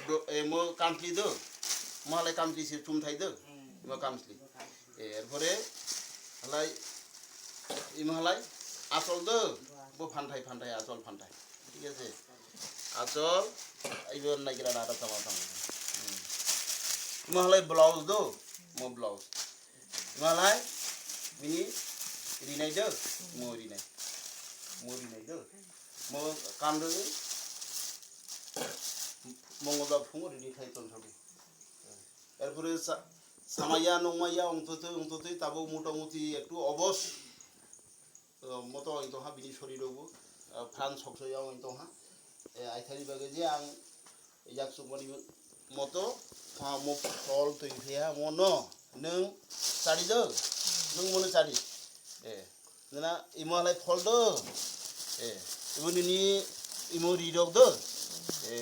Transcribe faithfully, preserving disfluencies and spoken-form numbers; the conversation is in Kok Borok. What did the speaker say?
Bro, emo kamchli do. Mo halai kamchli se chumthai do. Mo kamchli. Erpore halai, imo halai achol do. Bo phanthai phanthai, achol phanthai. Thik ase? Achol, ibo naigira nara tama tama. Imo halai blouse do. Mo blouse. Malai bini rinai do, mo rinai. Mo rinai do. Mo kam do. Mongolbar phungo rini khai ton thodi. Erpore sa-, samaya nongmaya ongtotwi ongtotwi tabo motamuti ektu obos, eh, moto ongtongha bini sori rogo, eh, phan soksoya ongtongha. Eh, aithani bagwi je ang yak chukmani moto, ah, mo phol twi phiya mo no, nwng chari do, nwng mono chari. Eh, nana imo halai phol do. Eh, ibo nini imo ri rok do. Eh,